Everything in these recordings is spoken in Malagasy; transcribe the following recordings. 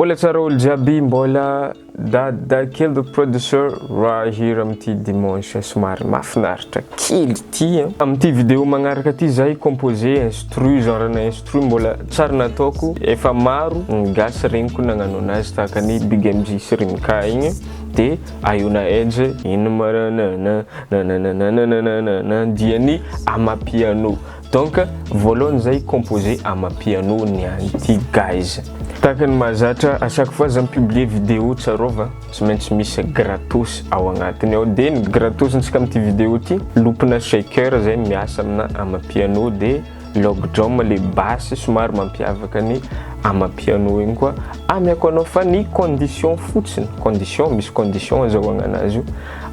Mbola tsara olo jiaby mbola Dada kely the producer raha hira amin'ity dimanche somary mahafinaritra kely ity an. Amin'ity vidéo magnaraka ity zahay composé instru genre na instru mbola tsary nataoko efa maro ny gasy regniko nagnano anazy tahaka ny Big MJ sy Rimka igny de Ayona Edge ino maranana nananananananana dia ny Amapiano Donc voalohany zay composé amapiano ny an'ity guys. Tahaka ny mahazatra à chaque fois za mi-publier vidéo tsarovy tsy maintsy misy gratos ao agnatiny ao de ny gratos ntsika amin'ity vidéo ty loop-na shaker zay miasa amina amapiano de log drum le basse somary mampiavaka ny amapiano igny koa amiako anao fa ny condition fotsiny condition misy condition azahoagna anazy io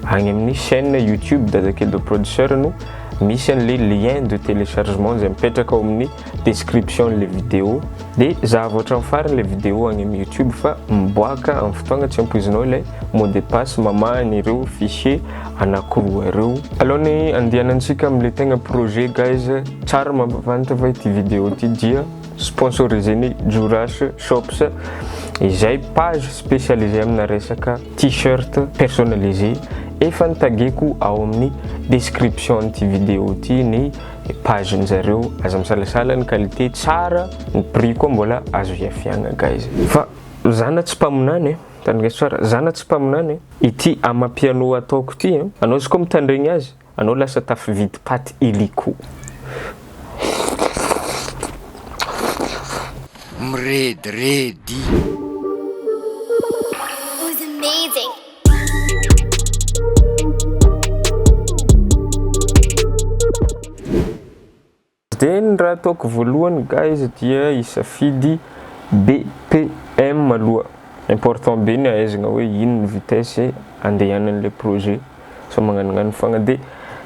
agny amin'ny chaîne youtube Dadakely the producer no Misy an'le lien de téléchargement izay mipetraka ao amin'ny description le vidéo de zahavo hatramin'ny farany le vidéo agny amin'ny youtube fa miboaka amin'ny fotoagna tsy ampoizinao ilay mot de passe mamaha an'ireo fichier anakiroa ireo. Alohan'ny andehanantsika amin'le tegna projet guys, tsara mampafantatra fa ity vidéo ity dia sponsorisé-n'ny Jurash Shops izay page spécialisée amina resaka t-shirt personnalisé. Efa nitageko ao amin'ny description an'ity vidéo ity ny page njareo, aza misalasala ny qualité tsara, ny prix koa mbola azo hiafiagna guys. Fa za na tsy mpaminany e, tandrigneso tsara, za na tsy mpaminany e, ity amapiano ataoko ity e, anao izy koa mitandregny azy, anao lasa tafividy paty illico. Mirediredy. Dia ny raha ataoko voalohany guys dia hisafidy BPM aloha, important be ny ahaizana hoe ino ny vitesse andehanan'ilay projet sao magnanognano fogna dia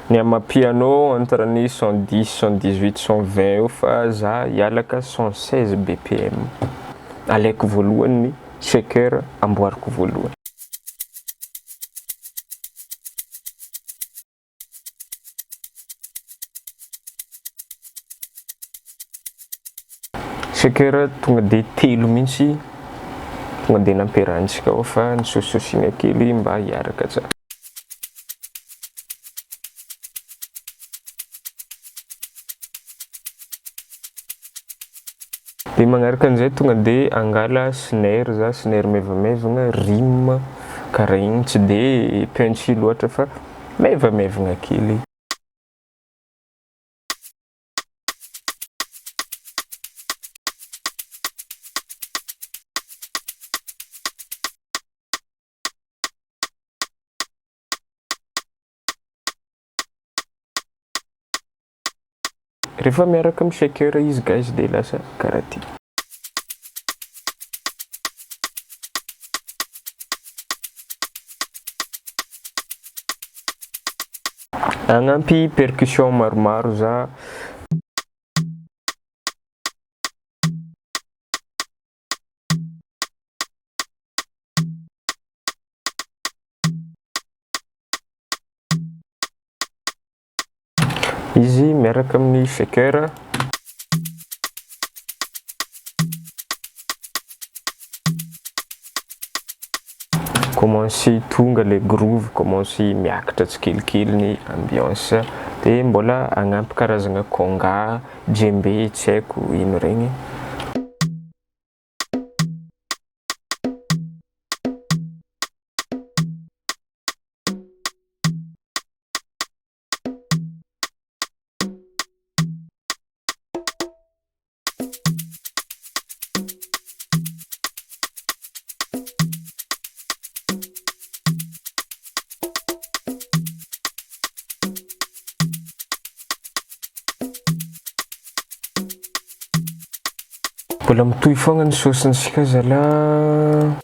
ny amapiano entre ny 110, 118, 120 eo fa za hialaka 116 BPM, alaiko voalohany ny shaker amboariko voalohany. Shaker tonga dia telo mihitsy tonga dia nampiarahantsika ao fa nisosisosina kely mba hiaraka tsara. Dia magnaraka an'izay tonga dia angala snare za, snare maivamaivagna, rime karaha igny, tsy de punchy loatra fa maivamaivagna kely. Rehefa miaraka amin'ny shaker izy guys dia lasa karaha ty. Hagnampy percussion maromaro za. Izy miaraka amin'ny shaker. Commence tonga le groove, commence miakatra tsikelikely ny ambiance de mbola hagnampy karazagna conga, djembe tsy haiko ino regny. Mbola mitohy foagna ny saosintsika zalahy.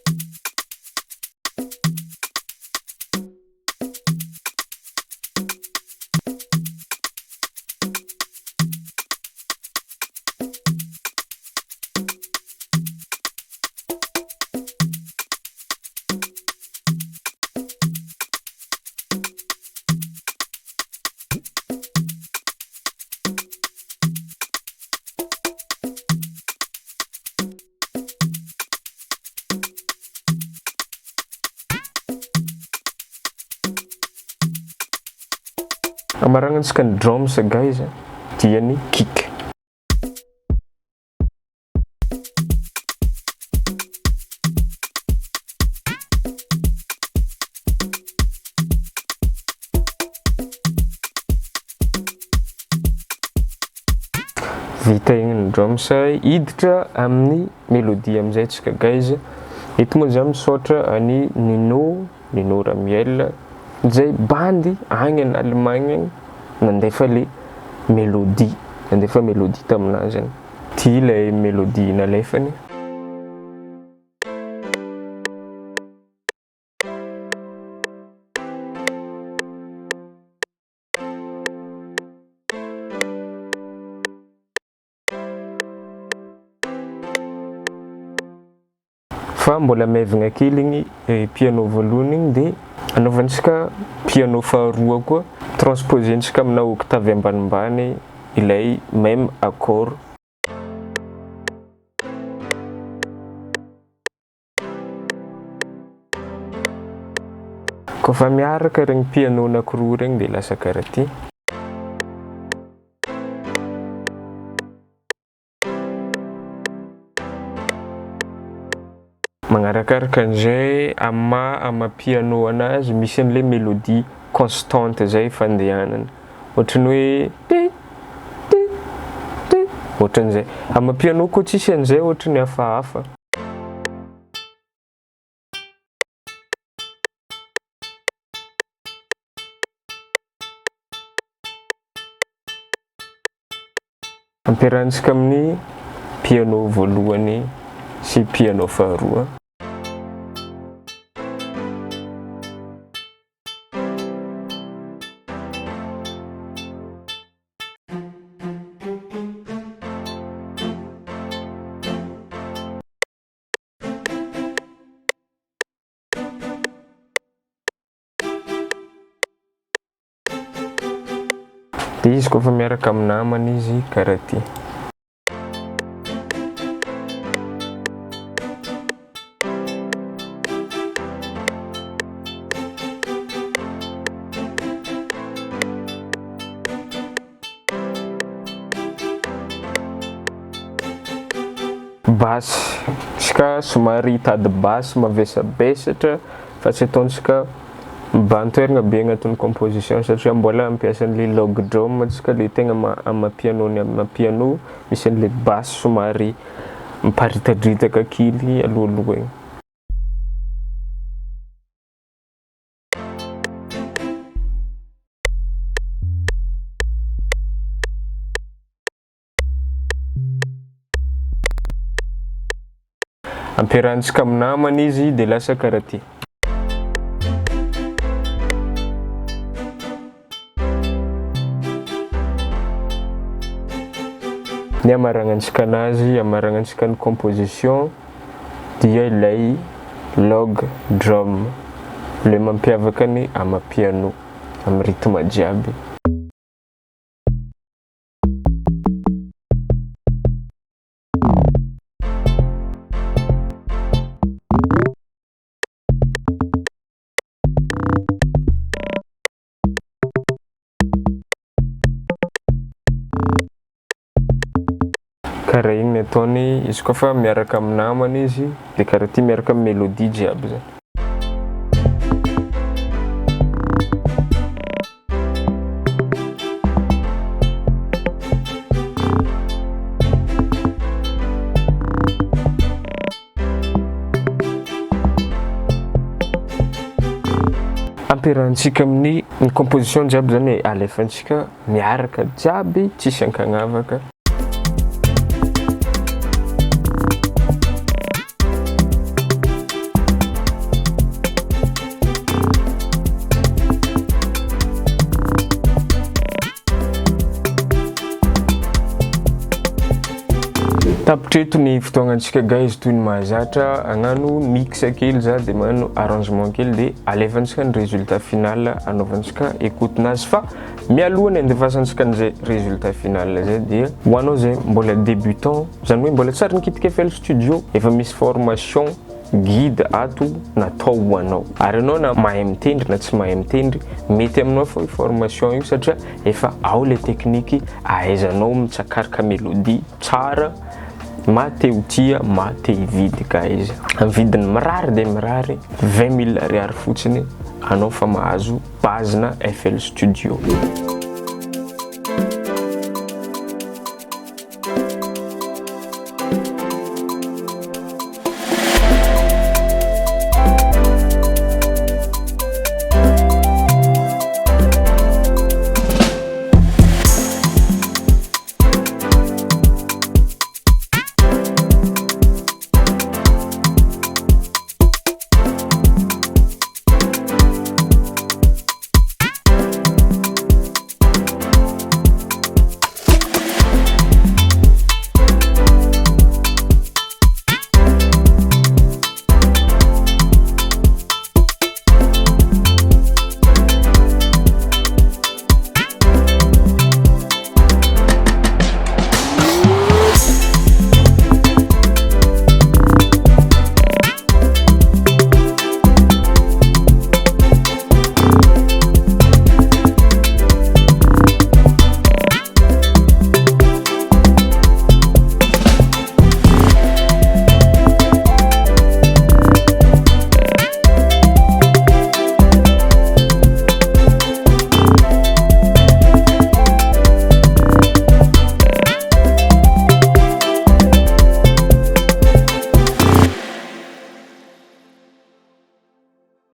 Amaragnantsika ny drums guys dia ny kick. Vita igny ny drums, hiditra amin'ny mélodie amizay tsika guys. Eto moa za misaotra an'i Nino, Nino Ramiel, izay bandy agny en Allemagne agny nandefa le mélodie, nandefa mélodie taminazy agny. Ty ilay mélodie nalefany. Fa mbola maivagna kely igny piano voalohany igny dia anaovantsika piano faharoa koa, transposer-ntsika amina octave ambanimbany ilay même accord. Kôfa miaraka regny piano anakiroa regny dia lasa karaha ty. Magnarakaraka an'izay amin'ny maha amapiano anazy misy an'le mélodie constante zay fandehanany. Ohatran'ny hoe ti ti ti ohatran'izay. Amapiano koa tsisy an'izay ohatran'ny hafahafa. Ampiarahantsika amin'ny piano voalohany sy piano faharoa. Dia izy koa fa miaraka amin'ny namany izy karaha ty. Basy, tsika somary hitady basy mavesabesatra fa tsy ataontsika mibahan-toerana be agnatin'ny composition satria mbola hampiasa an'le log drum tsika le tegna maha amapiano ny amapiano misy an'le basy somary miparitadritaka kely alohaloha egny. Ampiarahantsika amin'ny namana izy dia lasa karaha ty. Ny amaragnantsika anazy, amaragnantsika ny composition dia ilay log drum, ilay mampiavaka ny amapiano amin'ny rythme jiaby. Karaha igny ny ataony izy koa fa miaraka amin'ny namany izy de karaha ty miaraka amin'ny mélodie jiaby zany. Ampiarahantsika amin'ny ny composition jiaby zany e, alefantsika miaraka jiaby tsisy ankagnavaka. Tapitra eto ny fotoagnantsika guys toy ny mahazatra hagnano mix kely za de magnano arrangement kely de alefantsika ny résultat final anaovantsika écoute nazy fa mialoha ny andefasantsika an'izay résultat final zay dia ho anao zay mbola débutant zany hoe mbola tsy ary nikitika FL Studio efa misy formation. Guide ato natao ho anao. Ary anao na mahay mitendry na tsy mahay mitendry, mety aminao fô io formation io satria efa ao le technique ahaizanao mitsakaraka mélodie tsara. Maha-te ho tia, maha-te hividy guys. Amin'ny vidiny mirary dia mirary, 20 000 ariary fotsiny anao fa mahazo base-na FL Studio.